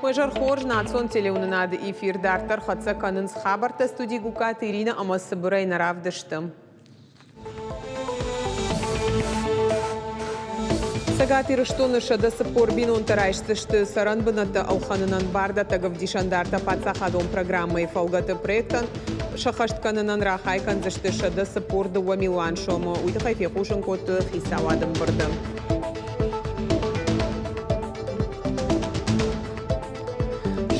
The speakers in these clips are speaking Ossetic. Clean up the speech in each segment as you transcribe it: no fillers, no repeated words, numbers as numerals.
Уӕ зӕр хорз, национ телеуынынады эфир дарддӕр хӕццӕ кӕнынц хабӕрттӕ студи Гукаты Иринӕ ӕмӕ цыбырӕй нӕ равдысты. Цӕгат Ирыстоны 140 бинонтӕ райсдзысты цӕрӕн бынӕттӕ ӕлхӕнынӕн бардӕттӕг ӕвдисӕндартӕ паддзахадон программӕйы фӕлгӕты проектӕн сӕххӕст кӕнынӕн рахай кӕндзысты 142 милуан сомы. Уый тыххӕй фехъусын кодтой хицауады ӕмбырды.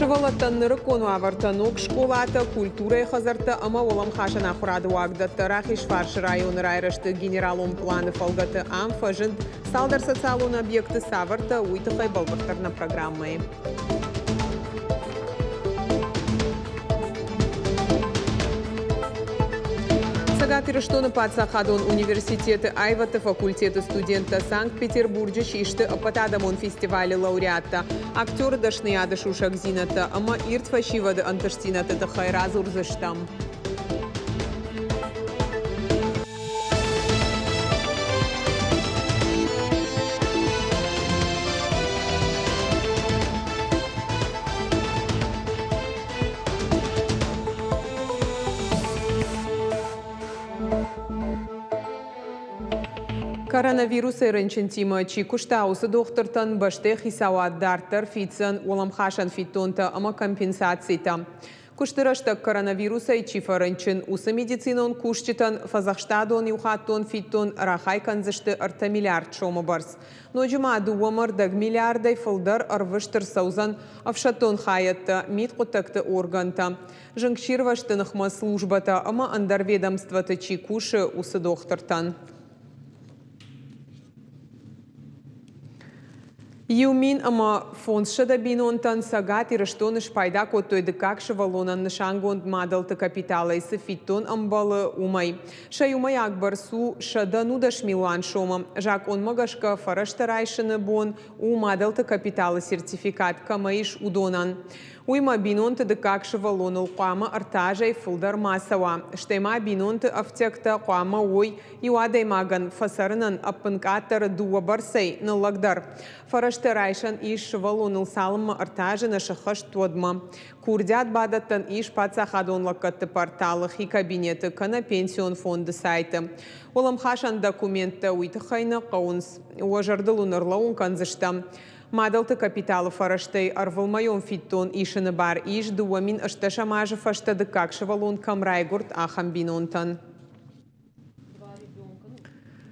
Сывӕллӕттӕн нырыккон уавӕртӕ ног скъолатӕ, культурӕйы хӕдзӕрттӕ ӕмӕ уӕлӕмхасӕн ахуырады уагдӕттӕ Рахизфарсы районы райрӕзты генералон планы фӕлгӕты ам фӕзынд цалдӕр социалон объекты цавӕртӕ, уый тыххӕй бӕлвырддӕр нӕ программӕйы. Цӕгат Ирыстоны паддзахадон университеты аивӕдты факультеты студенттӕ Санкт-Петербурджы систы ӕппӕтадӕмон фестивалы лауреаттӕ. Актеры дӕсныйады сусӕгдзинӕдтӕ ӕмӕ ирд фӕсивӕды ӕнтыстдзинӕдты тыххӕй радзурдзыстӕм. Коронавирусӕй рынчынтимӕ чи куыста, уыцы дохтыртӕн бӕстӕйы хицауад дарддӕр фиддзӕн уӕлӕмхасӕн фиддонтӕ ӕмӕ компенсацитӕ. Куысты рӕстӕг коронавирусӕй чи фӕрынчын, уыцы медицинон кусджытӕн фӕдзӕхстадон иухаттон фиддон рахай кӕндзысты 3 миллиард сомы бӕрц. Ноджы ма 2,5 миллиардӕй фылдӕр ӕрвыст ӕрцӕудзӕн ӕфсӕддон хайӕдтӕ, мидхъуыддӕгты органтӕ, зынгсирвӕзты ныхмӕ службӕтӕ ӕмӕ ӕндӕр ведомствоты чи кусы, уыцы дохтыртӕн. 1500 бинонтӕн Цӕгат Ирыстоны спайда кодтой дыккаг сывӕллонӕн нысангонд мадӕлты капиталӕй цы фиддон ӕмбӕлы, уымӕй. Сӕ иумӕйаг бӕрц у 110 милуан сомы. Закъонмӕ гӕсгӕ фӕрӕзтӕ райсыны бон у мадӕлты капиталы сертификат кӕмӕ ис, уыдонӕн. Уыимӕ бинонты дыккаг сывӕллоныл хъуамӕ ӕртӕ азӕй фылдӕр ма цӕуа, стӕй ма бинонты ӕфтиӕгтӕ хъуамӕ уой иу адӕймагӕн фӕцӕрынӕн ӕппынкъаддӕр дыууӕ бӕрцӕй ныллӕгдӕр. Фӕрӕзтӕ райсӕн ис сывӕллоныл цалынмӕ ӕртӕ азы нӕ сыххӕст, уӕдмӕ. Курдиат бадӕттӕн ис паддзахадон лӕггӕдты порталы хи кабинеты кӕнӕ пенсион фонды сайты. Уӕлӕмхасӕн документтӕ уый тыххӕй нӕ хъӕуынц. Уӕ зӕрдыл уын ӕрлӕууын кӕндзыстӕм. Мадӕлты капиталы фӕрӕзтӕй ӕрвылмӕйон фиддон исыны бар ис 2018 азы фӕстӕ дыккаг сывӕллон кӕм райгуырд, ахӕм бинонтӕн.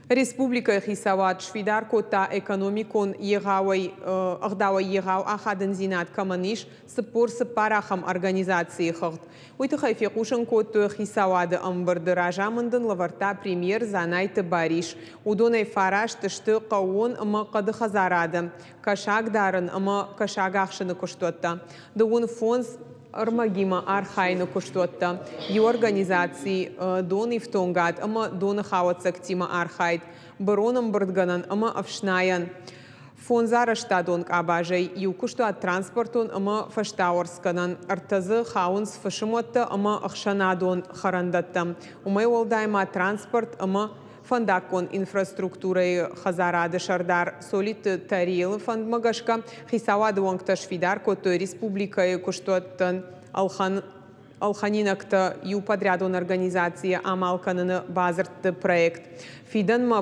Республикӕйы хицауад сфидар кодта экономикон егъауӕй ӕгъдауӕй егъау ахадындзинад кӕмӕн ис, 44 ахӕм организацийы хыгъд. Уый тыххӕй фехъусын кодтой хицауады ӕмбырды разамынд ын лӕвӕрдта премьер Дзанайты Барис. Уыдонӕй фараст сты хъӕууон ӕмӕ хъӕды хӕдзарады, кӕсаг дарын ӕмӕ кӕсаг ахсыны куыстуӕттӕ. 35 ӕрмӕгимӕ архайыны куыстуӕттӕ, иу организаци донифтонгад ӕмӕ доны хауӕццӕгтимӕ архайд, бырон ӕмбырдгӕнӕн ӕмӕ ӕфснайӕн. Фондз арӕзтадон къабазӕй иу куыстуат транспортон ӕмӕ фӕстауӕрцгӕнӕн, ӕртӕ дзы хауынц фысымуӕттӕ ӕмӕ ӕхсӕнадон хӕрӕндӕттӕм. Уымӕй уӕлдай ма транспорт ӕмӕ фӕндаггон инфраструктурӕйы хӕдзарады сӕрдар Солиты Тариелы фӕндмӕ гӕсгӕ хицауады уӕнгтӕ сфидар кодтой республикӕйы куыстуӕттӕн ӕлхӕнинӕгтӕ иу подрядон организацийы амал кӕныны бадзырдты проект. Фидӕнмӕ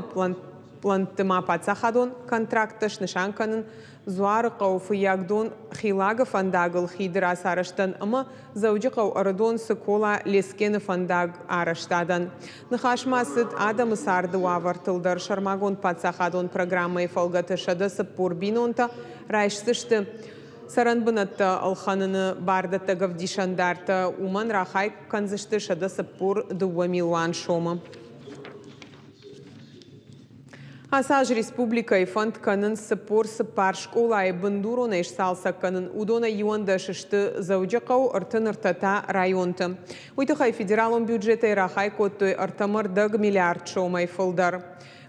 пълӕнтты ма паддзахадон контракттӕ снысан кӕнын Дзуарыхъӕу Фыййагдон Хилагы фӕндагыл хиды рацарӕзтӕн ӕмӕ Дзӕуджыхъӕу Ӕрыдон Цыкола Лескены фӕндаг арӕзтадӕн. Ныхас ма цыд адӕмы царды уавӕртыл дӕр сӕрмагонд паддзахадон программӕйы фӕлгӕты 140 бинонтӕ райсдзысты цӕрӕнбынӕттӕ ӕлхӕныны бардӕттӕг ӕвдисӕндартӕ, уымӕн рахай кӕндзысты 142 милуан сомы. Ацы аз республикӕйы фӕнд кӕнынц 44 скъолайы бындуронӕй сцалцӕг кӕнын. Уыдонӕй 11 сты Дзӕуджыхъӕуы, 33 та районты. Уый тыххӕй федералон бюджетӕй рахай кодтой 3,5 миллиард сомӕй фылдӕр.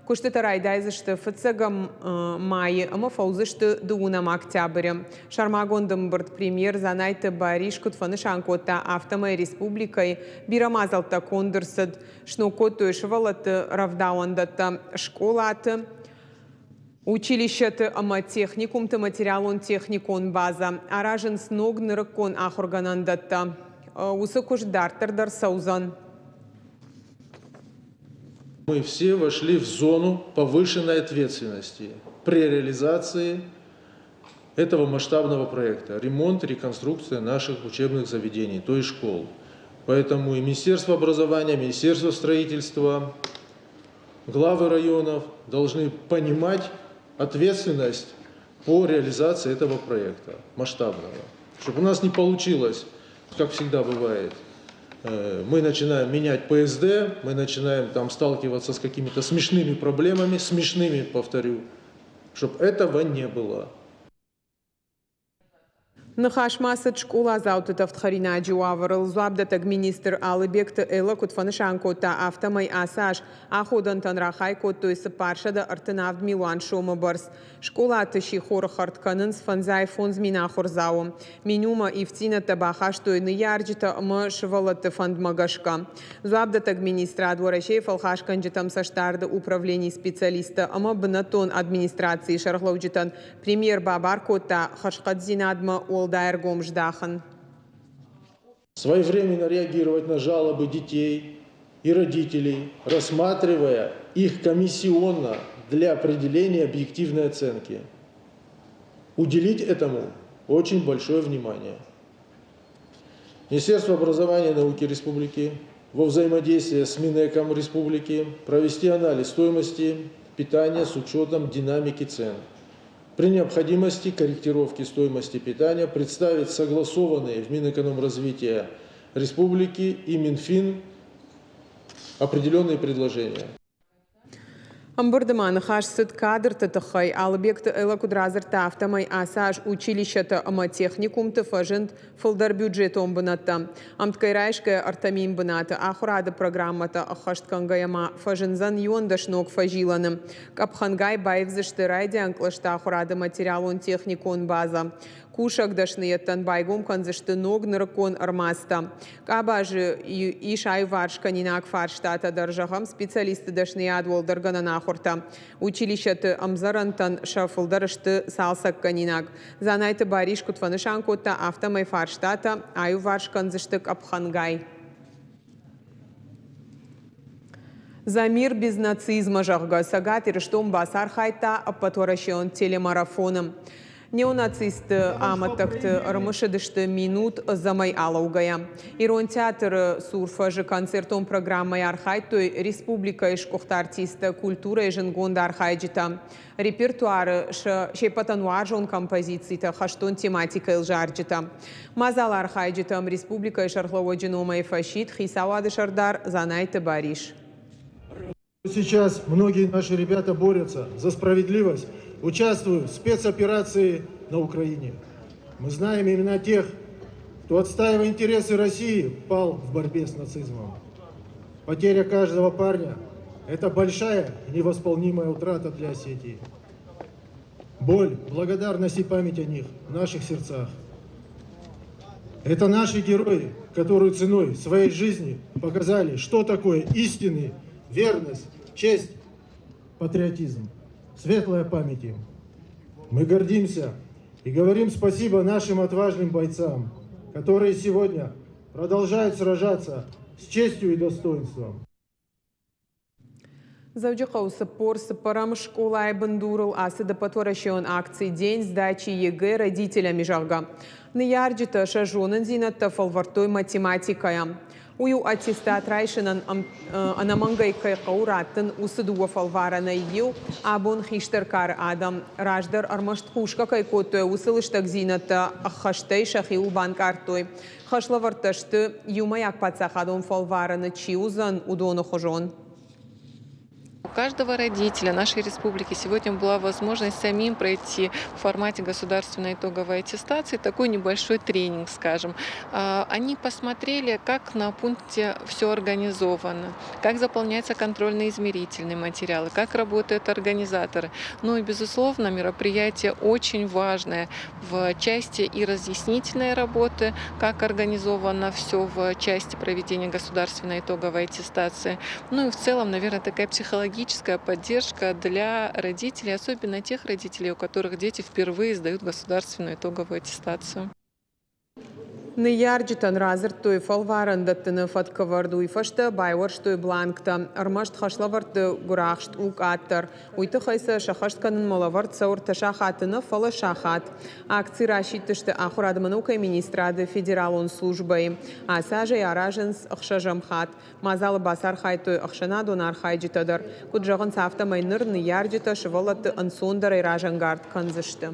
Куыстытӕ райдайдзысты фыццӕгӕм майы ӕмӕ фӕуыдзысты дыууынӕм октябры. Сӕрмагонд ӕмбырд премьер Дзанайты Барис куыд фӕнысан кодта, афтӕмӕй республикӕйы бирӕ мадзӕлттӕ конд ӕрцыд. Сног кодтой сывӕллӕтты рӕвдауӕндӕттӕ, скъолаты. Училищӕты ӕмӕ техникумты материалон-техникон базӕ, аразынц ног нырыккон ахуыргӕнӕндӕттӕ. Уыцы куыст дарддӕр дӕр цӕудзӕн. Мы все вошли в зону повышенной ответственности при реализации этого масштабного проекта – ремонт, реконструкция наших учебных заведений, то есть школ. Поэтому и Министерство образования, Министерство строительства, главы районов должны понимать ответственность по реализации этого проекта масштабного. Чтобы у нас не получилось, как всегда бывает, мы начинаем менять ПСД, мы начинаем там сталкиваться с какими-то смешными проблемами, смешными, повторю, чтобы этого не было. Ныхас ма цыд скъоладзауты тӕвдхӕринаджы уавӕрыл. Дзуапдӕттӕг министр Алыбегты Эллӕ куыд фӕнысан кодта, афтӕмӕй ацы аз аходӕнтӕн рахай кодтой 437 милуан сомы бӕрц. Скъолаты сихоры хӕрд кӕнынц 55 000 ахуырдзауы. Менюмӕ ивддзинӕдтӕ бахастой ныййарджытӕ ӕмӕ сывӕллӕтты фӕндмӕ гӕсгӕ. Дзуапдӕттӕг министрад, Уӕрӕсейы фӕлхасгӕнджытӕм цӕстдарды управленийы специалисттӕ ӕмӕ бынӕттон администрацийы сӕргълӕуджытӕн премьер бабар кодта хӕрзхъӕддзинадмӕ уӕлдай ӕргом здахын. Своевременно реагировать на жалобы детей и родителей, рассматривая их комиссионно для определения объективной оценки. Уделить этому очень большое внимание. Министерство образования и науки Республики во взаимодействии с Минэком Республики провести анализ стоимости питания с учетом динамики цен. При необходимости корректировки стоимости питания представить согласованные в Минэкономразвития Республики и Минфин определенные предложения. Ӕмбырды ма ныхас цыд кадрты тыххӕй. Алыбегты Эллӕ куыд радзырдта, афтӕмӕй ацы аз училищӕты ӕмӕ техникумты фӕзынд фылдӕр бюджетон бынӕттӕ. Ӕмткӕй райсгӕйӕ 3000 бынаты. Ахуырады программӕтӕ ӕххӕст кӕнгӕйӕ ма фӕзындзӕн 11 ног фӕзилӕны. Къӕпхӕнгай баивдзысты райдиан кълӕсты ахуырады материалон-техникон базӕ. Кусӕг дӕсныйӕдтӕн байгом кӕндзысты ног нырыккон ӕрмадзтӕ. Къабазы ис аиуварс кӕнинаг фарстатӕ дӕр, зӕгъӕм, специалистты дӕсныйад уӕлдӕргӕнӕн ахуыртӕ. Училищӕты ӕмдзӕрӕнтӕн сӕ фылдӕр сты цалцӕггӕнинаг. Дзанайты Барис куыд фӕнысан кодта, афтӕмӕй фарстатӕ аиуварс кӕндзысты къӕпхӕнгай. За мир без нацизма, зӕгъгӕ, Цӕгат Ирыстон бацархайдта ӕппӕтуӕрӕсеон телемарафоны. Неонацистты амӕттӕгты ӕрымысыдысты минут ӕдзӕмӕй алӕугӕйӕ. Ирон театры цур фӕзы концертон программӕйы архайдтой республикӕйы сгуыхт артисттӕ, культурӕйы зындгонд архайджытӕ. Репертуары сӕ се ппӕтӕн уарзон композицитӕ, хӕстон тематикӕйыл зарджытӕ. Мадзалы архайджытӕм республикӕйы сӕргълӕууӕджы номӕй фӕсидт хицауады сӕрдар Дзанайты Барис. Сейчас многие наши ребята борются за справедливость, участвуют в спецоперации на Украине. Мы знаем имена тех, кто, отстаивая интересы России, пал в борьбе с нацизмом. Потеря каждого парня – это большая и невосполнимая утрата для Осетии. Боль, благодарность и память о них в наших сердцах. Это наши герои, которые ценой своей жизни показали, что такое истинный верность, честь, патриотизм. Светлая память им. Мы гордимся и говорим спасибо нашим отважным бойцам, которые сегодня продолжают сражаться с честью и достоинством. Дзӕуджыхъӕуы 44-ӕм скъолайы бындурыл ацыд ӕппӕтуӕрӕсеон акци «День сдачи ЕГЭ родителями», зӕгъгӕ. Ныййарджытӕ сӕ зонындзинӕдтӕ фӕлвӕрдтой математикӕйӕ. Уый у аттестат райсынӕн ӕнӕмӕнгӕй кӕй хъӕуы раттын, уыцы дыууӕ фӕлварӕнӕй иу. Абон хистӕр кары адӕм раздӕр ӕрмӕст хъусгӕ кӕй кодтой, уыцы лыстӕгдзинӕдтӕ ӕххӕстӕй сӕхиуыл банкъардтой. Хӕслӕвӕрдтӕ сты иумӕйаг паддзахадон фӕлварӕны чи уыдзӕн, уыдоны хуызон. У каждого родителя нашей республики сегодня была возможность самим пройти в формате государственной итоговой аттестации такой небольшой тренинг, скажем. Они посмотрели, как на пункте все организовано, как заполняются контрольно-измерительные материалы, как работают организаторы. Ну и, безусловно, мероприятие очень важное в части и разъяснительной работы, как организовано все в части проведения государственной итоговой аттестации. Ну и в целом, наверное, такая психологическая психологическая поддержка для родителей, особенно тех родителей, у которых дети впервые сдают государственную итоговую аттестацию. Ныййарджытӕн радзырдтой фӕлварӕн дӕттыны фӕткӕвӕрд, уый фӕстӕ байуӕрстой бланктӕ. Ӕрмӕст хӕслӕвӕрдты гуырахст у къаддӕр. Уый тыххӕй сӕ сӕххӕст кӕнынмӕ лӕвӕрд цӕуы ӕртӕ сахаты нӕ, фӕлӕ сахат. Акци расидтысты Ахуырад ӕмӕ наукӕйы министрады федералон службӕйы. Ацы аз ӕй аразынц ӕхсӕзӕм хатт. Мадзалы бацархайдтой ӕхсӕнадон архайджытӕ дӕр. Куыд зӕгъынц, афтӕмӕй ныр ныййарджытӕ сывӕллӕтты ӕнцондӕрӕй разӕнгард кӕндзысты.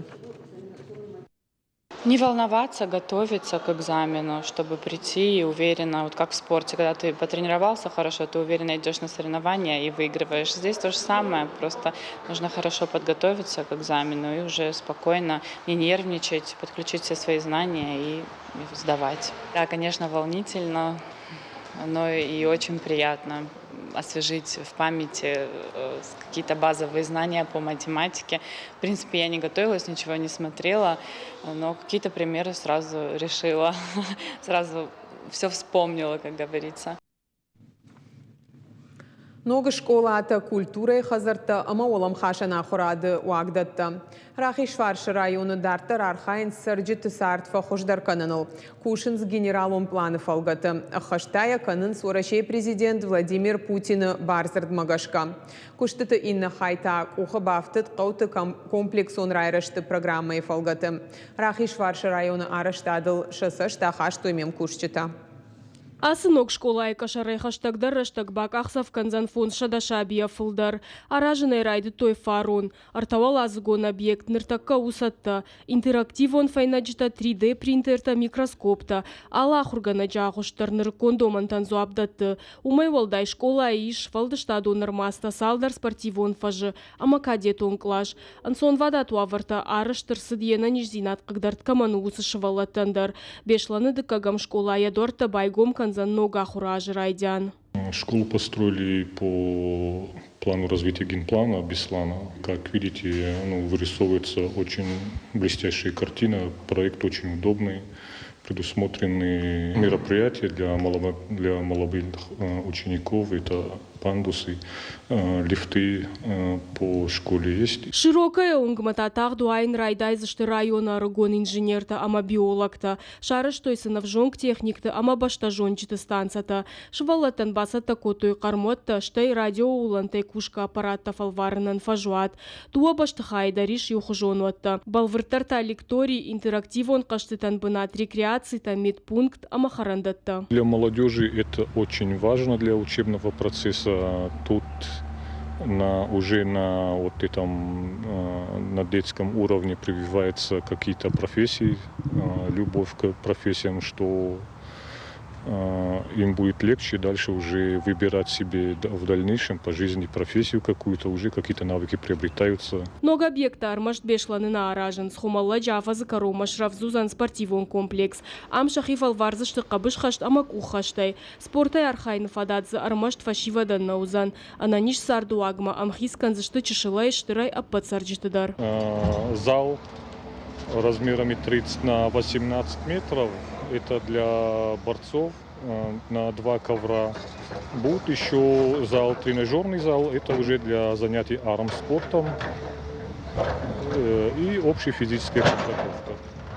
Не волноваться, готовиться к экзамену, чтобы прийти и уверенно, вот как в спорте, когда ты потренировался хорошо, ты уверенно идешь на соревнования и выигрываешь. Здесь то же самое, просто нужно хорошо подготовиться к экзамену и уже спокойно, не нервничать, подключить все свои знания и сдавать. Да, конечно, волнительно, но и очень приятно освежить в памяти какие-то базовые знания по математике. В принципе, я не готовилась, ничего не смотрела, но какие-то примеры сразу решила, сразу все вспомнила, как говорится. Ног скъолатӕ, культурӕйы хӕдзӕрттӕ ӕмӕ уӕлӕмхасӕн ахуырады уагдӕттӕ. Рахизфарсы районы дарддӕр архайынц цӕрджыты цард фӕхуыздӕр кӕныныл. Кусынц генералон пъланы фӕлгӕты. Ӕххӕст та йӕ кӕнынц Уӕрӕсейы президент Владимир Путины бардзырдмӕ гӕсгӕ. Куыстыты иннӕ хай та къухы бафтыд хъӕуты комплексон райрӕзты программӕйы фӕлгӕты. Рахизфарсы районы арӕзтадыл сӕ цӕст ахастой ме мкусджытӕ. Ацы ног скъолайы къӕсӕрӕй хӕстӕгдӕр рӕстӕг бакъахдзӕф кӕндзӕн 500 сабийӕ фылдӕр. Аразын ӕй райдыдтой фарон. Ӕртӕуӕладзыгон объект ныртӕккӕ у цӕттӕ. Интерактивон фӕйнӕджытӕ, 3D-принтертӕ, микроскоптӕ. Алы ахуыргӕнӕджы агъуыст дӕр нырыккон домӕнтӕн дзуапп дӕтты. Уымӕй уӕлдай скъолайы ис сфӕлдыстадон ӕрмадзтӕ, цалдӕр спортивон фӕзы ӕмӕ кадетон кълас. Ӕнцонвадат уавӕртӕ арӕзт ӕрцыд йе нӕниздзинад хъыгдард кӕмӕн у, уыцы сывӕллӕттӕн дӕр. Беслӕны дыккӕгӕм скъола йӕ дуӕрттӕ байгом кӕндзӕн ног ахуыры азы райдиан. Школу построили по плану развития генплана Беслана. Как видите, ну, вырисовывается очень блестящая картина, проект очень удобный, предусмотрены мероприятия для маломобильных учеников, это пандусы, лифты по школе есть. Широкая уынгмӕ та тагъд уайын райдайдзысты районы ӕрыгон инженертӕ ӕмӕ биологтӕ. Сарӕзтой сын ӕвзонг техникты ӕмӕ бӕстӕзонджыты станцӕтӕ. Сывӕллӕттӕн бацӕттӕ кодтой хъӕрмуӕттӕ, стӕй радиоуылӕнтӕй кусгӕ аппараттӕ фӕлварынӕн фӕзуат. Дыууӕ бӕстыхайы дӕр ис иухуызон уӕттӕ. Бӕлвырддӕр та лекторий, интерактивон хъӕзтытӕн бынат, рекреацитӕ, медпункт ӕмӕ хӕрӕндӕттӕ. Для молодежи это очень важно для учебного процесса. Тут уже на вот этом на детском уровне прививаются какие-то профессии, любовь к профессиям, что им будет легче дальше уже выбирать себе в дальнейшем по жизни профессию какую-то, уже какие-то навыки приобретаются. Ног объекттӕ ӕрмӕст Беслӕны нӕ аразынц. Хуымӕллӕджы афӕдзы кӕронмӕ срӕвдз уыдзӕн спортивон комплекс. Ам сӕхи фӕлвардзысты хъӕбысхӕст ӕмӕ къуххӕстӕй. Спортӕй архайыны фадат дзы ӕрмӕст фӕсивӕдӕн нӕ уыдзӕн. Ӕнӕниз цардыуагмӕ ӕмхиц кӕндзысты чысылӕй, стырӕй ӕппӕт цӕрджыты дӕр. Зал размерами 30 на 18 метров. Это для борцов на два ковра. Будет еще зал, тренажерный зал, это уже для занятий армспортом и общая физическая подготовка.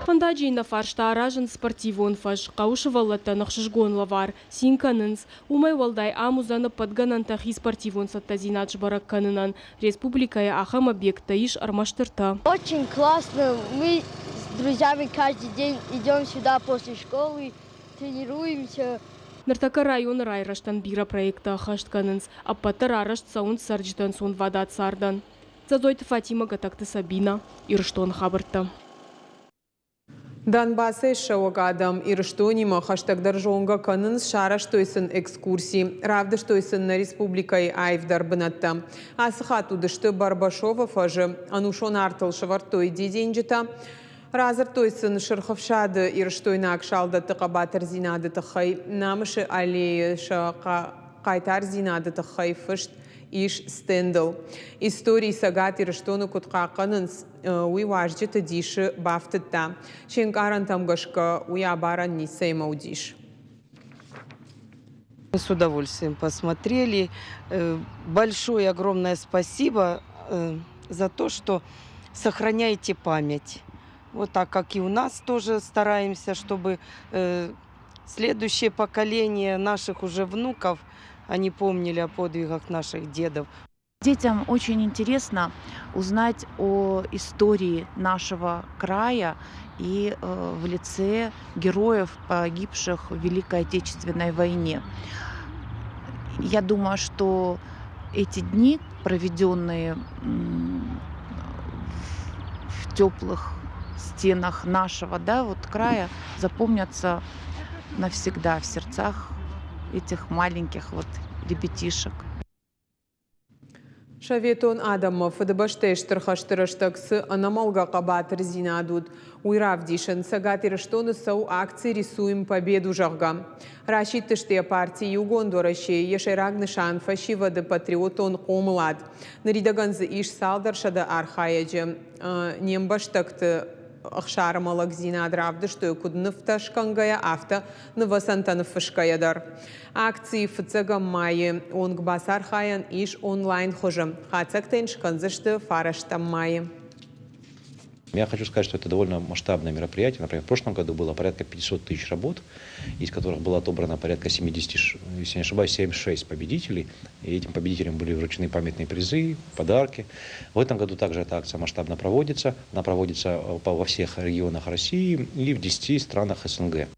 Фӕндаджы иннӕ фарс та аразынц спортивон фӕз. Хъӕуы сывӕллӕттӕн ӕхсызгон лӕвар. Цин кӕнынц. Уымӕй уӕлдай ам уыдзӕн ӕппӕт гӕнӕнтӕ хи спортивон цӕттӕдзинад сбӕрӕг кӕнынӕн. Республикӕйы ахӕм объекттӕ ис ӕрмӕст ӕртӕ. Очень классно. Мы с друзьями каждый день идем сюда после школы, тренируемся. Ныртӕккӕ районы райрӕзтӕн бирӕ проекттӕ ӕххӕст кӕнынц. Ӕппӕт дӕр арӕзт цӕуынц цӕрджыты ӕнцонвадат цардӕн. Дзӕдзойты Фатимӕ, Гӕтӕгты Сабинӕ, Ирыстоны хабӕрттӕ. Донбассӕй ссӕуӕг адӕм Ирыстонимӕ хӕстӕгдӕр зонгӕ кӕнынц, сарӕзтой сын экскурси, равдыстой сын нӕ республикӕйы аивдӕр бынӕттӕ. Ацы хатт уыдысты Барбашовы фӕзы, ӕнусон артыл сӕвӕрдтой дидинджытӕ. Радзырдтой сын Сырх ӕфсады ирыстойнаг салдӕтты хъӕбатырдзинады тыххӕй. Намысы аллейы сӕ хъайтардзинады тыххӕй фыст ис стендыл. Истори Цӕгат Ирыстоны куыд хъахъхъӕнынц, уый уазджыты дисы бафтыдта. Се нкъарӕнтӕм гӕсгӕ уый абарӕн ницӕимӕ уыдис. Мы с удовольствием посмотрели. Большое огромное спасибо за то, что сохраняете память. Вот так, как и у нас тоже стараемся, чтобы следующее поколение наших уже внуков, они помнили о подвигах наших дедов. Детям очень интересно узнать о истории нашего края и в лице героев, погибших в Великой Отечественной войне. Я думаю, что эти дни, проведенные в теплых стенах нашего, да, вот края, запомнятся навсегда в сердцах этих маленьких вот ребятишек. Советон адӕммӕ Фыдыбӕстӕйы Стыр хӕсты рӕстӕг цы ӕнӕмӕлгӕ хъӕбатырдзинад уыд, уый равдисын Цӕгат Ирыстоны цӕуы акци «Рисуем победу», зӕгъгӕ. Расидтысты йӕ парти Иугонд Уӕрӕсе-йы, йӕ сӕйраг нысан фӕсивӕды патриотон хъомылад. Ныридӕгӕн дзы ис цалдӕр сӕдӕ архайӕджы. Не мбӕстӕгты ӕхсар ӕмӕ лӕгдзинад равдыстой куыд нывтӕ скӕнгӕйӕ, афтӕ нывӕцӕнтӕ ныффысгӕйӕ дӕр. Акцийы фыццӕгӕм майы онг бацархайӕн ис онлайн хуызы. Хатдзӕгтӕ йын скӕндзысты фарӕстӕм майы. Я хочу сказать, что это довольно масштабное мероприятие. Например, в прошлом году было порядка 500 тысяч работ, из которых было отобрано порядка 70, если не ошибаюсь, 76 победителей. И этим победителям были вручены памятные призы, подарки. В этом году также эта акция масштабно проводится. Она проводится во всех регионах России и в 10 странах СНГ.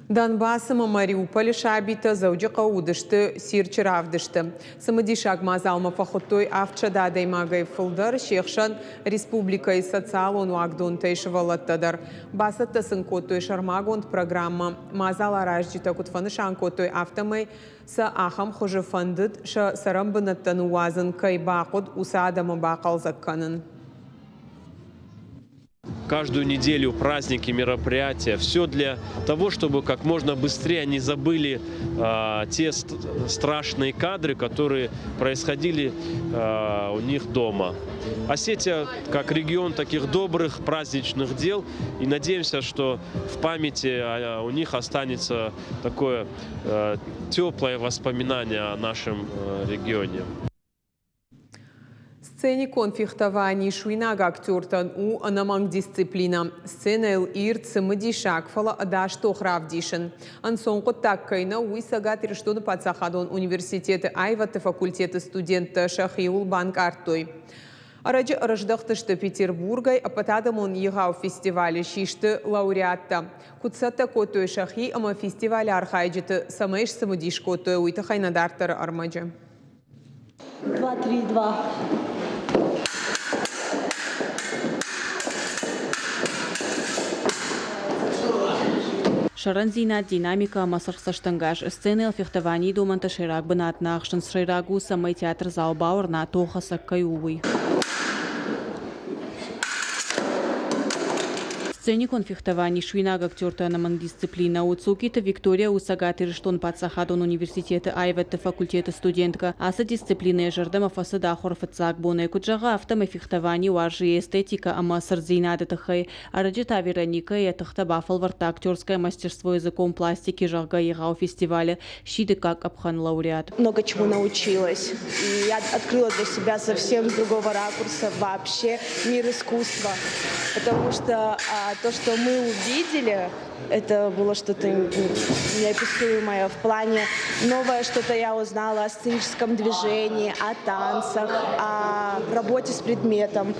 Донбасс ӕмӕ Мариуполы сабитӕ Дзӕуджыхъӕуы уыдысты цирчы равдысты. Цымыдисаг мадзалмӕ фӕхуыдтой 700 адӕймагӕй фылдӕр, се хсӕн республикӕйы социалон уагдонтӕй сывӕллӕттӕ дӕр. Бацӕттӕ сын кодтой сӕрмагонд программӕ. Мадзал аразджытӕ куыд фӕнысан кодтой, афтӕмӕй сӕ ахӕм хуызы фӕндыд, сӕ цӕрӕнбынӕттӕ ныууадзын кӕй бахъуыд, уыцы адӕмы бахъӕлдзӕг кӕнын. Каждую неделю праздники, мероприятия. Все для того, чтобы как можно быстрее они забыли те страшные кадры, которые происходили у них дома. Осетия как регион таких добрых праздничных дел. И надеемся, что в памяти у них останется такое теплое воспоминание о нашем регионе. Сценикон фехтовани суинаг актертӕн у ӕнӕмӕнг дисциплинӕ. Сценӕйыл ирд, цымыдисаг, фӕлӕ ӕдас тох равдисын ӕнцон хъуыддаг кӕй нӕу, уый Цӕгат Ирыстоны паддзахадон университеты аивӕдты факультеты студенттӕ сӕхиуыл банкъардтой. Ӕрӕджы ӕрыздӕхтысты Петербургӕй, ӕппӕтадӕмон егъау фестивалы систы лауреаттӕ. Куыд цӕттӕ кодтой сӕхи ӕмӕ фестивалы архайджыты цӕмӕй сцымыдис кодтой, уый тыххӕй нӕ дарддӕры ӕрмӕджы. 2, 3, 2. Сӕрӕндзинад, динамикӕ ӕмӕ цыргъцӕстӕнгас сценӕйыл фехтованийы домӕнтӕ сӕйраг бынат нӕ ахсынц. Сӕйраг у, цӕмӕй театрдзау бауырна, тох ӕцӕг кӕй у, уый. Сценикон фехтовани суинаг актерты ӕнӕмӕнг дисциплинӕ у. Цукиты Виктория у Цӕгат Ирыстоны паддзахадон университеты аивӕдты факультеты студенткӕ. Ацы дисциплинӕ йӕ зӕрдӕмӕ фӕцыд ахуыры фыццаг бонӕй. Куыд зӕгъы, афтӕмӕй фехтовани уарзы йе эстетикӕ ӕмӕ цырддзинады тыххӕй. Ӕрӕджы та Вероникӕ йӕ тыхтӕ бафӕлвӕрдта Актерское мастерство языком пластики, зӕгъгӕ, егъау фестивалы сси дыккаг къӕпхӕн лауреат. Много чему научилась. И я открыла для себя совсем с другого ракурса вообще мир искусства. Потому что то, что мы увидели, это было что-то неописуемое в плане новое что-то я узнала о сценическом движении, о танцах, о работе с предметом,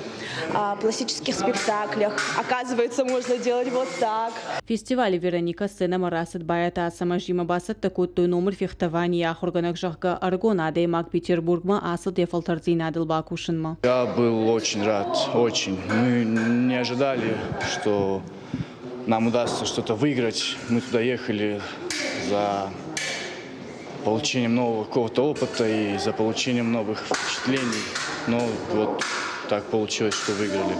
о пластических спектаклях. Оказывается, можно делать вот так. Фестивалы Вероникӕ сценӕмӕ рацыд Байаты Ацӕмӕзимӕ бацӕттӕ кодтой номыр фехтованийы ахуыргӕнӕг, зӕгъгӕ, ӕрыгон адӕймаг Петербургмӕ ацыд йӕ фӕлтӕрддзинадыл бакусынмӕ. Я был очень рад, очень. Мы не ожидали, что нам удастся что-то выиграть. Мы туда ехали за получением нового какого-то опыта и за получением новых впечатлений. Но вот так получилось, что выиграли.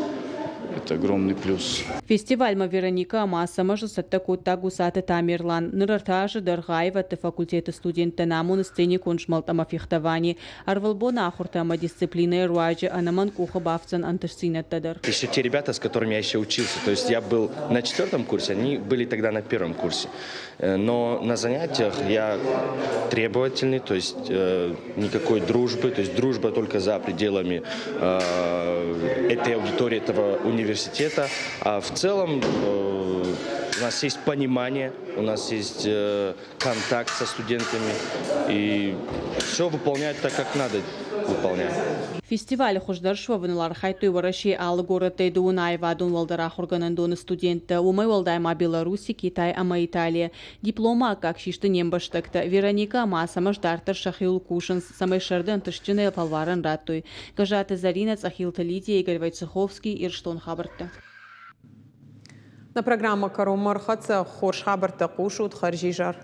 Это огромный плюс. Фестивальмӕ Вероникӕ ӕмӕ Ацӕмӕзы цӕттӕ кодта Гусаты Тамерлан. Ныр ӕртӕ азы дӕргъы аивӕдты факультеты студенттӕн амоны сценикон змӕлд ӕмӕ фехтовани. Ӕрвылбоны ахуыртӕ ӕмӕ дисциплинӕйы руаджы ӕнӕмӕнг къухы бафтдзӕн ӕнтыстдзинӕдтӕ дӕр. Еще те ребята, с которыми я еще учился, то есть я был на четвертом курсе, они были тогда на первом курсе. Но на занятиях я требовательный, то есть никакой дружбы, то есть дружба только за пределами этой аудитории, этого университета. А в целом у нас есть понимание, у нас есть контакт со студентами, и все выполнять так, как надо выполнять. Фестивалы хуыздӕр суӕвыныл архайдтой Уӕрӕсейы алы горӕттӕй дыууын аивадон уӕлдӕр ахуыргӕнӕндоны студенттӕ, уымӕй уӕлдай ма Беларуси, Китай ӕмӕ Италийӕ. Дипломы аккаг систы не мбӕстӕгтӕ. Вероникӕ ӕмӕ Ацӕмӕз дарддӕр сӕхиуыл кусынц, цӕмӕй сӕрды ӕнтыстджынӕй фӕлварӕн радтой. Гӕззаты Зӕринӕ, Цъӕхилты Лидия, Игорь Войцеховский, Ирыстон хабӕрттӕ. Нӕ программӕ кӕронмӕ ӕрхӕццӕ. Хорз хабӕрттӕ хъусут, хӕрзизӕр.